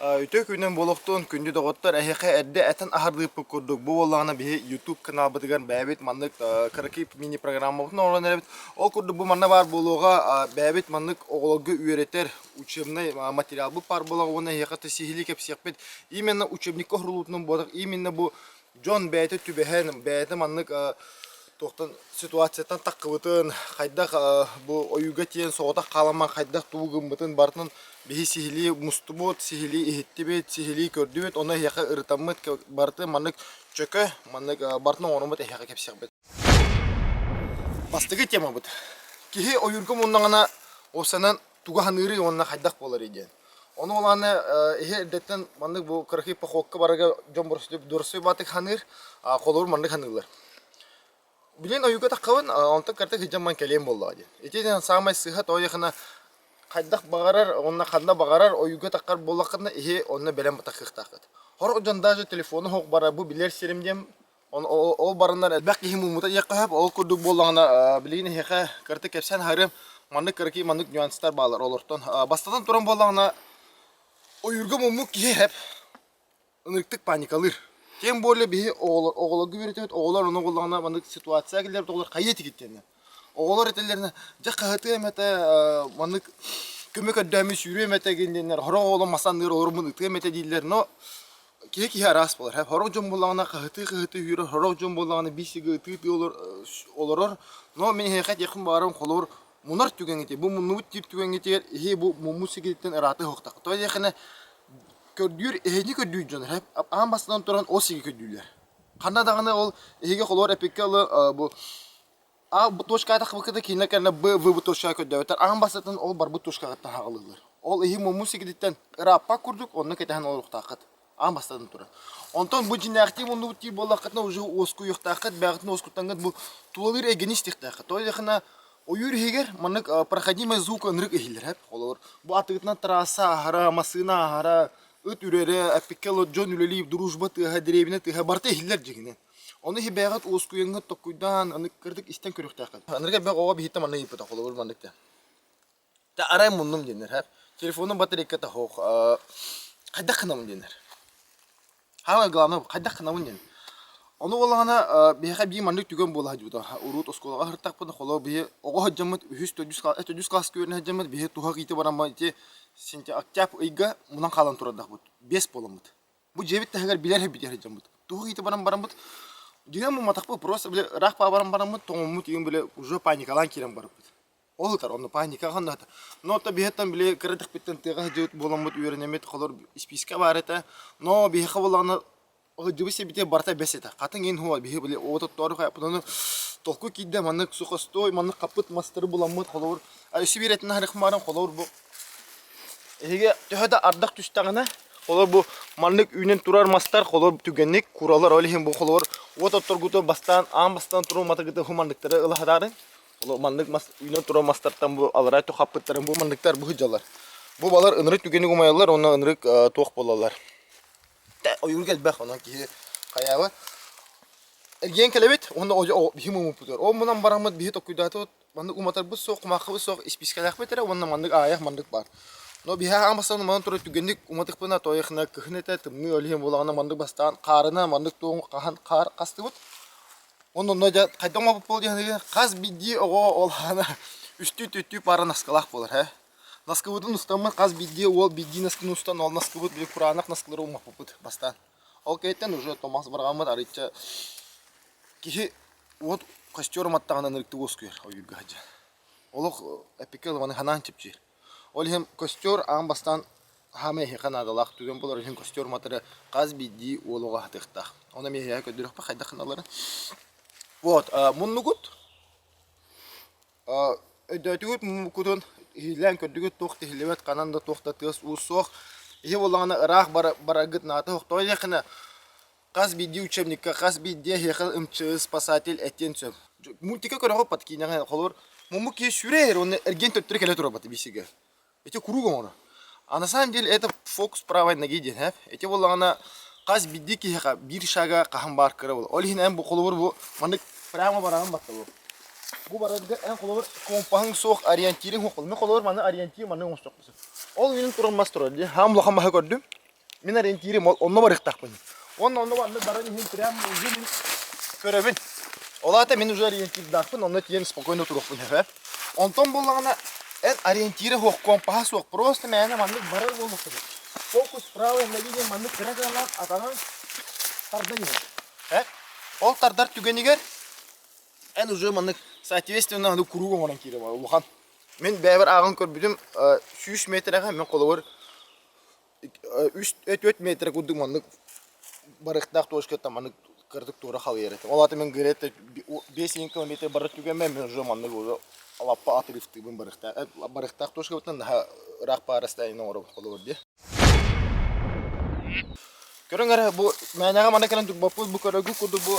Үтүө күнүн буолуохтун, күндү доҕоттор, эһиэхэ эрдэ этэн аһардыыппыт курдук, бу буоллаҕына биһи YouTube каналбытыгар бэйэбит маннык кыракый мини-программабытын оҥорон эрэбит. Ол курдук бу манна баар буолуоҕа бэйэбит маннык оҕолорго үөрэтэр учебнай материалбыт баар буолуоҕа уонна эһиэхэ сиһилии кэпсиэхпит. Именно учебникка уһурулуутунан буолбатах, именно бу дьон бэйэтэ түбэһэн, бэйэтэ маннык туохтан ситуацияттан таххыбытын, хайдах бу ойууга тиийэн соҕотох хааламман хайдах тугу гыммытын барытын биһи сиһилии мустубут, сиһилии иһиттибит, сиһилии көрдүбүт, ону эһиэхэ ырытаммыт барытын маннык чөкө, маннык барытын оҥороммут эһиэхэ кэпсиэхпит. Бастакы темабыт. Киһи ойуурга муннаҕына уопсанан тугу саныырый уонна хайдах буоларый диэн. Ону улаана иһи эрдэттэн маннык бу кыракый походка барарга дьон дурсуй баатык ханыыр, холобур маннык ханыыллар. Билин ойууга таххабын, онтон кырата сылдьан ман кэлиэм буоллаҕа диэн. Ити саамай сыыһа тоойохына хайдах баҕарар уонна ханна баҕарар ойууга таххар буоллаххына иһи онно бэлэм таххыахтааххыт. Сорох дьон даже телефону суох барар бу билэр сирим диэн ол бараннар элбэх киһи муммута диэххэ сөп. Ол курдук буоллаҕына, билигин эһиэхэ кыратык кэпсээн аһарыам. Маннык кыракый маннык нюанстар бааллар олортон. Бастатан туран буоллаҕына, ойуурга муммут киһи эп ынырыктык паникалыыр. Тем более биһи оҕолорго үөрэтэбит, оҕолор ону буоллаҕына маннык ситуация кэллэрбит оҕолор хайа этигит диэннэр. Оҕолор этэллэринэ, дьэ хаһытыам этэ, маннык көмө көрдөөммүн сүүрүөм этэ гин диэннэр, сорох оҕолор масанныыр олоруммун ытыам этэ дииллэр, но Киһи киһи араас буолар. Сорох дьон буоллаҕына хаһытыы-хаһытыы үүрэр, сорох дьон буоллаҕына биир сиргэ ытыы-ытыы олорор. Но мин эһиэхэ этиэхпин баҕарабын, холобур, мунар түгэҥҥитигэр, бу муннубут диир түгэҥҥитигэр эһиги бу муммут сиргититтэн ыраата уһуктаххыт. Тоҕо диэххинэ, көрдүүр, эһини көрдүүр дьон аан бастатан туран ол сирги көрдүүллэр. Ханна даҕаны ол эһиги холобур эпиккэ ылы бу А бу точкаҕа тахсыбыккыта киинэ кэннэ Б В точкаҕа көрдөөбүттэр. Аан бастатан ол барбыт точкаҕыттан хаҕылыыллар. Ол иһин муммут сигититтэн ырааппат курдук онно кэтэһэн олоруохтааххыт. Аан бастатан турар. Онтон бу дьиҥнээхтии муннубут диир буоллаххытына уже уоскуйуохтааххыт, бэйэҕитин уоскутаҥҥыт бу тулалыыр эйгэни истиэхтээххит. Тоҕо диэххинэ ойуур иһигэр маннык проходимый звук ынырык иһиллэр эп. Холобур, бу атыгытынан трасса аһара, массыына аһара, ыт үрэрэ, эппиккэ дьон үлэлиир, дружба тыаһа, дэриэбинэ тыаһа барыта иһиллэр дьиҥинэн. Ону иһи бэйэҕит уоскуйаҥҥыт толкуйдаан, аны кырдык истэн көрүөхтээххит. Анарга элбэх оҕо биһиттэн манна ыйыппыта, холобур маннык да. Та арай муннум диэннэр, һэ. Телефонум батарейката суох, хайдах гынабын диэннэр. Самое главное, хайдах гынабын диэн. Ону буоллаҕына, биһиэхэ биир маннык түгэн буола сылдьыбыта. Урут оскуолаҕа сырыттахпына, холобур, биһи оҕо сылдьаммыт үһүс, төрдүс, төрдүс кылааска үөрэнэ сылдьаммыт, биһи туһах иитэ бараммыт ити сентябрь, октябрь ыйга мунан хаалан турардахпыт. Биэс буоламмыт. Бу дьиэбит таһыгар билэр эбит дьоммут. Туох иитэ баран бараммыт, дьиҥэ мумматахпыт, просто били ыраах баран бараммыт, тоҥоммут иһин били уже паникалаан киирэн барбыт. Ол ытар, онно паника ханната. Но то биһиттэн били кыра дэхпиттэн тыаҕа сылдьыбыт буоламмыт үөрэнэммит, холор испиискэ баар этэ. Но биһиэхэ буоллаҕына сылдьыбыт сирбитигэр барыта бэс этэ. Хатыҥ иһин хуа биһи били уот оттоору хайаппыт ону толкуй киирдэ маннык сухостой, маннык хаппыт мастары буламмыт, холобур, өссө биир этин аһарыхмааран холобур бу Эһиги төһө да ардах түстэҕинэ, холобур бу маннык үүнэн турар мастар холобур түгэнник куралар, ол иһин бу холобур уот отторгуту бастаан аан бастаан турар матыгыты бу манныктары ыла сатаарын. Ол маннык мас үүнэн турар мастартан бу алараа хаппыттарын бу манныктар бу сылдьаллар. Бу балар ынырык түгэник умайаллар уонна ынырык туох буолаллар. Ойуур элбэх онон киһи хайаабат. Эргийэн кэлэбит уонна биһи муммуппутугар. Ол мунан бараммыт биһи толкуйдаатыбыт маннык уматарбыт суох, кумаахыбыт суох, испиискэлээхпит эрэ уонна маннык аайах маннык баар. Но биһи аан бастаан уматан турар түгэнник уматыкпына тойохна кыһын этэ тымныы ол иһин буолаҕына маннык бастаан хаарына маннык туоҥ хаһан хаар хастыбыт. Онно онно дьэ хайдах оҥорбут буол диэн хас биирдии оҕо ол аана үстүү-түөртүү паара наскалаах буолар ээ. Наскыбытын устаммыт хас биирдии уол биирдии наскыны устан ол наскыбыт били кураанах наскылары умаппыппыт бастаан. Ол кэнниттэн уже томас барҕаммыт арыйча киһи уот костер уматтаҕына ынырыктык уоскуйар ойуурга сылдьан. Олох эппиккэ дылы ханаан чэпчиир. Ол иһин костер аан бастаан хаамай эһиэхэ наадалаах түгэн буолар иһин костер уматары хас биирдии уол оҕо аһатыахтаах. Ону эмиэ эһиэхэ көрдөрүөхпүт хайдах гыналларын. Вот, муннугут Өйдөөтүгүт муммуккутун иһиллээн көрдүгүт туох да иһиллибэт ханан да туох да тыас-уус суох. Иһи буоллаҕына ыраах бараргыт наада суох. диэххинэ хас биирдии учебникка, хас биирдии эһиэхэ ымчы, спасатель этиэн сөп. Мультика көрөҕүт киинэҕэ холобур муммук киһи сүүрэр уонна эргиэн төттөрү кэлэ турар биисигэ. Ити куруук оҥоро. А на самом деле это фокус правой ноги диэн һэ. Ити буоллаҕына хас биирдии киһиэхэ биир шага хаһан баар кыра буолар. Ол иһин эн бу холобур бу маннык прямо бараҕын батта бу. Бу барарга эн холобур компаһыҥ суох, ориентириҥ суох. Мин холобур маны ориентир маннык оҥостуохпун сөп. Ол үүнэн турар мас турар дии. Хаам улахан маһы көрдүм. Мин ориентирим ол онно барыахтаахпын. Уонна онно маннык баран иһин прям уже мин көрөбүн. Ол аата мин уже ориентирдаахпын, онно тиийэн спокойно туруохпун сөп. Онтон буоллаҕына эн ориентирэ суох, компаһа суох, просто мээнэ маннык барар буоллаххына фокус правой ноги диэн маннык кыра кыралаах атаҕын тардан иһэр. Э? Ол тардар түгэнигэр эн уже маннык соответственно аны круг оҥорон киирэ улахан. Мин бэйэбэр ааҕан көрбүтүм 100 метрэҕэ мин холобур үс 4 метр курдук маннык барыахтаах точкаттан маннык кыратык туора халыйар этим. Ол аата мин гырэт 5 километр барар түгэммэр мин уже маннык уже лаппа отрывтыыбын барыахтаах барыахтаах точкабыттан наһаа ыраах баар расстояние оҥоробут холобур дии. Көрүҥ эрэ бу мээнэҕэ манна кэлэн турбаппыт бу көрөргүт курдук бу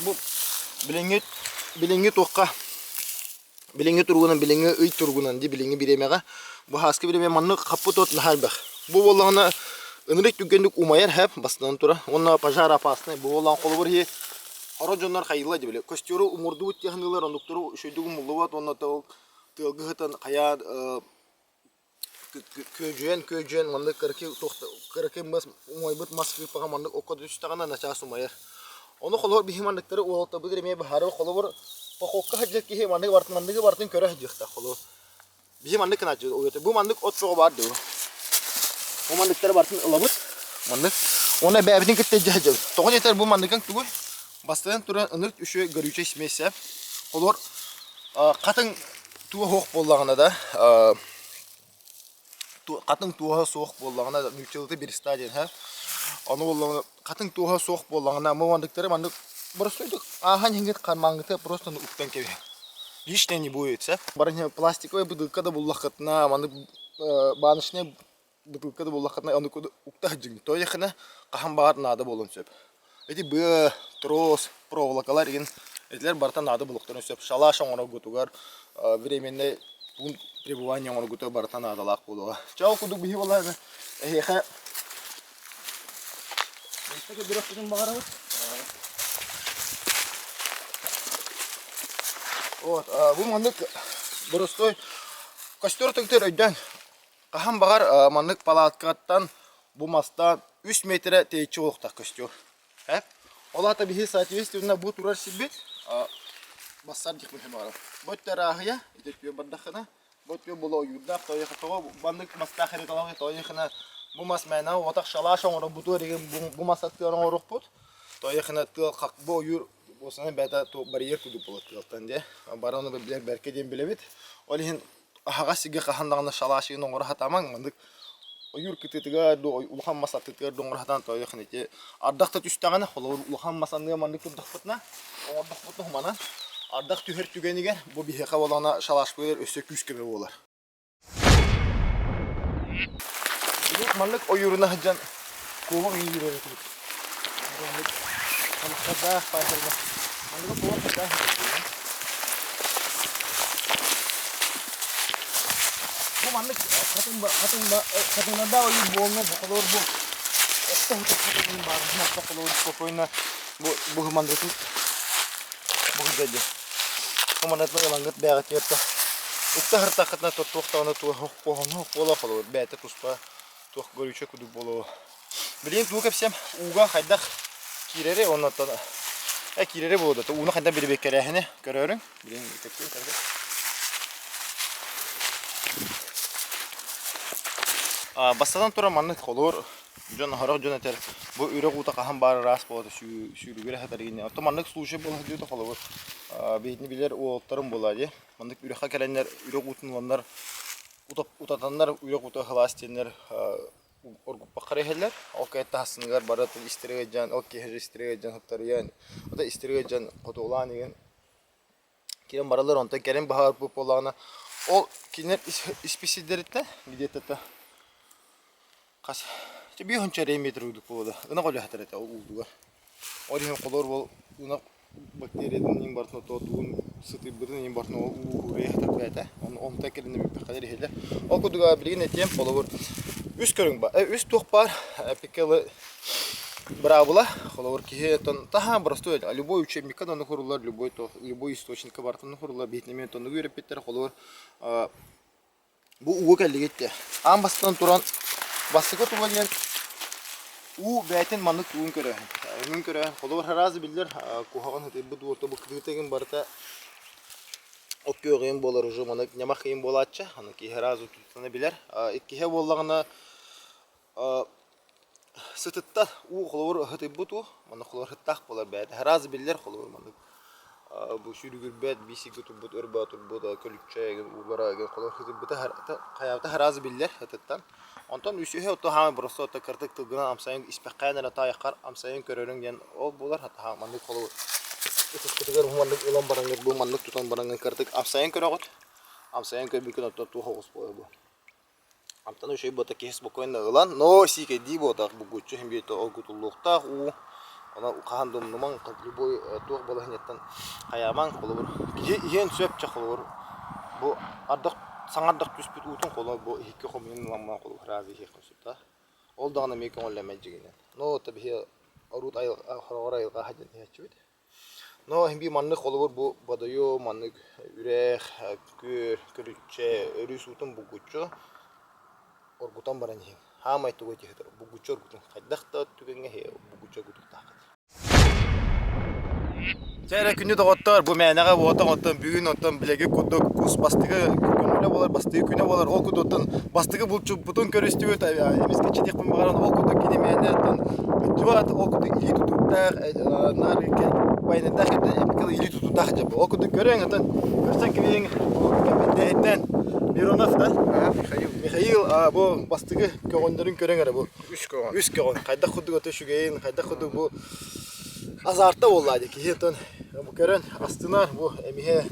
бу билиҥҥи билиҥҥи туохха Билиҥҥи туругунан, билиҥҥи ый туругунан дии билиҥҥи бириэмэҕэ бу һааскы бириэмэ маннык хаппыт от наһаа элбэх. Бу буоллаҕына ынырык түргэнник умайар һэп бастатан турар уонна пожар опасный. Бу буоллаҕына холобур иһи хоро дьоннор хайыылар дии били костеру умурдубут дии оннуктары үчүгэйдик умуллубат уонна тыалга сытан хайаа Күөдьүйэн-күөдьүйэн маннык кыракый туох кыракый мас умайбыт мас кыырпаҕа маннык окко түстэҕинэ начаас умайар. Ону холобур биһи манныктары уолаттарбытыгар эмиэ быһаарыы холобур похуокка сылдьар киһи манныгы барытын манныгы барытын көрө сылдьыахтаах холобур. Биһи маннык гынааччыбыт бу маннык от бөҕө баар дуо? Бу манныктары барытын ылабыт маннык уонна бэйэбитин кытта илдьэ сылдьабыт. Тоҕо диэтэр бу манныгын тугуй? Бастатан туран ынырык үчүгэй горючай смесь Холобур хатыҥ туоһа суох буоллаҕына да хатыҥ туоһа суох буоллаҕына нууччалыыта береста диэн һэ ону буоллаҕына хатыҥ туоһа суох буоллаҕына бу манныктары маннык боростуойдук ааһан иһиҥҥит хармааҥҥытыгар просто уктан кэбиһэҥ лишнее не будет сөп баран пластиковай бытыылка да буллаххытына маннык баночнай бытыылка да буоллаххытына ону укта сылдьыҥ то эйиэхэ хаһан баҕар наада буолуон сөп ити быа трос проволокалар игин итилэр барыта наада буолуохтарын сөп шалаш оҥороргутугар временный пункт пребывания оҥороргутугар барыта наадалаах буолуоҕа чэ ол курдук биһи буоллаҕына эһиэхэ көрдөрүөхпүтүн баҕарабыт вот бу маннык боростуой костер тыгытыр өйдөөн Хаһан баҕар маннык палаткаттан бу мастан 3 метрэ тэйиччи буолуохтаах көстүө. Э? Ол аата биһи соответственно бу турар сирбит бассар диэхпин баҕарабын. Бу өттө ырааһыйа, ити өттүгэр бардаххына, бу өттүгэр була ойуурдаах, тоҕо маннык мастаах эрэ талаҕы тоойохына бу мас мээнэ уотах шалаш оҥоробутугар игин бу мас аттыгар оҥоруохпут. Тоойохына тыал хак бу ойуур буолсана бэйэтэ барьер курдук буолар тыалтан дии. Бары ону билэр бэркэ диэн билэбит. Ол иһин аһаҕас сиргэ хаһан даҕаны шалашигын оҥоро сатаамаҥ маннык ойуур кытыытыгар дуу улахан мас аттытыгар дуу оҥоро сатаан тоойуоххун ити ардах да түстэҕинэ холобур улахан мас анныгар маннык турдахпытына оҥордохпутуна хуманан ардах түһэр түгэнигэр бу биһиэхэ буоллаҕына шалашпытыгар өссө күүс көмө буолар. Маннык ойуурuna сылдьан куобах иҥиирэр этибит. Маннык халахтардаах паайдарга манныгы куобах Бу маннык хатыҥ хатыҥ хатыҥнардаах ойуур буолна бу холобур бу охто хатыҥын баарыһын охто холобур спокойно бу бу хымандытын бу сылдьа бу маннык ылаҥҥыт бээҕитигэр то укта сыртаххытына то туох даҕаны туох буола холобур бэйэтэ туспа туох горючай курдук буолуо Билигин тугу кэпсиэм ууга хайдах киирэри уонна оттон э киирэри буолуо да ууну хайдах бирибиэккэлээһини көрөөрүҥ билигин кэпсиэм көрдө Бастатан туран маннык холуур дьон сорох дьон этэр бу үрэх уута хаһан баар ыраас буолар сүүрүгүрэ сытар гинэ оттон маннык случай буола сылдьыбыта холобур биһигини билэр уолаттарым буолаа дии маннык үрэххэ кэлэннэр үрэх уутун ыланнар утатаннар үрэх уута сылаас диэннэр оргуппахха иһэллэр. Ол кэнниттэн таһассыныгар бары истэригэр дьон, ол киэһэ истэригэр дьон сыптарыйан, ото истэригэр дьон хотуолаан иһэн киирэн бараллар. Онтон кэлин баһаарбыт буоллаҕына, ол кинилэр исписийдэриттэн где-то хас биир уонча эрэ метр курдук буолуо да ынах өлө сытар этэ ол уулугар. Ол иһин холор уол ынах бактериятын иһин барытын ото тугун сытыйбытын иһин барытын ол уу уурайа сытар бэйэтэ. Онтон кэлин бүппэххэлэр иһэллэр. Ол курдук билигин этиэм холобур үс көрүҥ баар. Үс туох баар пикелы быраабыла холобур киһи оттон таһаан боростуой любой учебникка да оннук любой любой источникка барытын оннук биһитин эмиэ оннук үөрэппиттэр холобур Бу ууга кэллигит дии. Аан бастаан туран бастакы тула диэн Уу бэйэтин маннык тугун көрөөһүн. Өҥүн көрөөһүн. Холобур, араас биллэр куһаҕан ытыйбыт уорта бу кытыыта игин барыта от күөх ыйын буолар уже маннык ньамах ыйын буолааччы. Аны киһи араас утуттана билэр. Иккиһэ буоллаҕына сытытта уу холобур ытыйбыт уу маннык холобур сыттаах буолар бэйэтэ. Араас биллэр холобур маннык бу сүүрүгүрбэт, биисигэ турбут, өр баа турбут, көлүччэ игин уулара игин холобур ытыйбыта хайаабыта араас биллэр ытыттан. Онтон үсүһэ отто хаамай боростуой отто кыратык тылгынан амсайан испэххээн эрэ таайаххар амсайан көрөрүҥ диэн ол буолар хатаһа маннык холобур ытыскытыгар маннык ылан бараҥҥыт бу маннык тутан бараҥҥын кыратык амсайан көрөҕүт амсайан көрбүккүн оттон туох оҕус буолар бу амтан үчүгэй буота киһи спокойно ылан но сиикэйдии буотах бугуччу иһин биэртэ оргутуллуохтаах уу онон хаһан да умнумаҥ любой туох балаһыанньаттан хайаамаҥ холобур киһи иһиэн сөп чэ холобур бу ардах саҥа ардах түспүт уутун холобур бу иһиккэ хомуйан ыламмын холобур сразу иһиэххин сөп да ол даҕаны эмиэ көҥүллэммэт дьиҥинэн но это биһи оруут айылҕа хороҕор айылҕа аһа диэн иһээччибит но иһин маннык холобур бу водоем маннык үрэх күөл көлүччэ өрүс уутун булгуччу оргутан баран иһиҥ хаамай тугу этиһитэр булгуччу оргутун хайдах да түгэҥҥэ булгуччу оргутуохтааххыт Чэ эрэ күндү доҕоттоор, бу мээнэҕэ буотах оттон бүгүн оттон билэги курдук кус бастакы көҥүлэ буолар, бастакы күнэ буолар. Ол курдук оттон бастакы булчуппутун көрүстүбүт, эмискэччи диэхпин баҕаран, ол курдук кини мээнэ оттон кырдьыбат, ол курдук илии тутуурдаах, наар байанайдаах илии тутуурдаах дьэ. Ол курдук көрөҥ, оттон көрсөн кэбиһиҥ кэмбиндэһиттэн Миронов да? Михаил. Михаил бу бастакы көҕөннөрүн көрөҥ эрэ бу. Үс көҕөн. Үс көҕөн. Хайдах курдук ото үчүгэйин, хайдах курдук бу азарта буолла дии киһи оттон бу көрөн астынар бу эмиһэ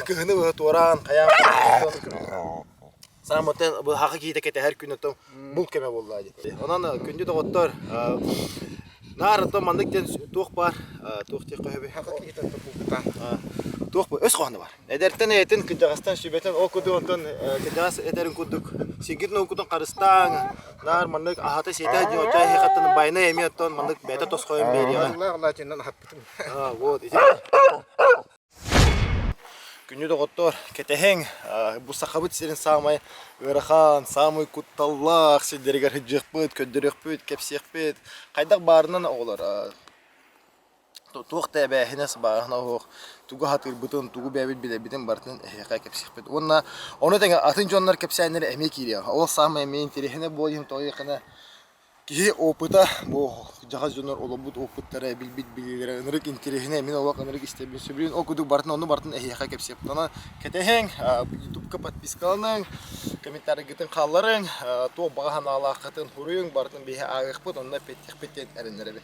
кыһыны быһа туораан хайаан сааматтан бу хаха киһитэ кэтэһэр күн оттон бул кэмэ буолла дии. Онон күндү доҕоттор наар оттон маннык диэн туох баар туох диэххэ сөбүй? Хаха киһитэ бултаан. Туох бу өс хоһооно бар. Эдэртэн эйэтин, кырдьаҕастан сүбэтин ол курдук онтон кырдьаҕас этэрин курдук сиргитин уоккутун харыстааҥ, наар маннык аһата-сиэтэ диэн оччо эһиэхэттэн байанай эмиэ оттон маннык бэйэтэ тосхойон биэриэҕэ. Латиннан аһаппытым. А, вот ити. Күндү доҕоттор, кэтэһиҥ, бу Сахабыт сирин саамай ыарахан, саамай кутталлаах сирдэригэр сылдьыахпыт, көрдөрүөхпүт, кэпсиэхпит. Хайдах баарынан оҕолор Туох да эбээһинэс бааһына суох, тугу сатыырбытын, тугу бэйэбит билэрбитин барытын эһиэхэ кэпсиэхпит. Уонна ону тэҥэ атын дьоннор кэпсээннэрэ эмиэ киириэҕэ. Ол саамай эмиэ интэриэһинэй буолуо иһин тоҕо диэххинэ киһи опыта, бу дьаҕас дьоннор олорбут опыттара, билбит билиилэрэ ынырык интэриэһинэй, мин олох ынырык истэбин сөбүлүүн. Ол курдук барытын ону барытын эһиэхэ кэпсиэхпит. Онон кэтэһиҥ, ютубка подпискаланыҥ, комментарийгытын хаалларыҥ, туох баҕа санаалааххытын суруйуҥ, барытын биһи ааҕыахпыт, онно эппиэттиэхпит диэн эрэннэрэбин.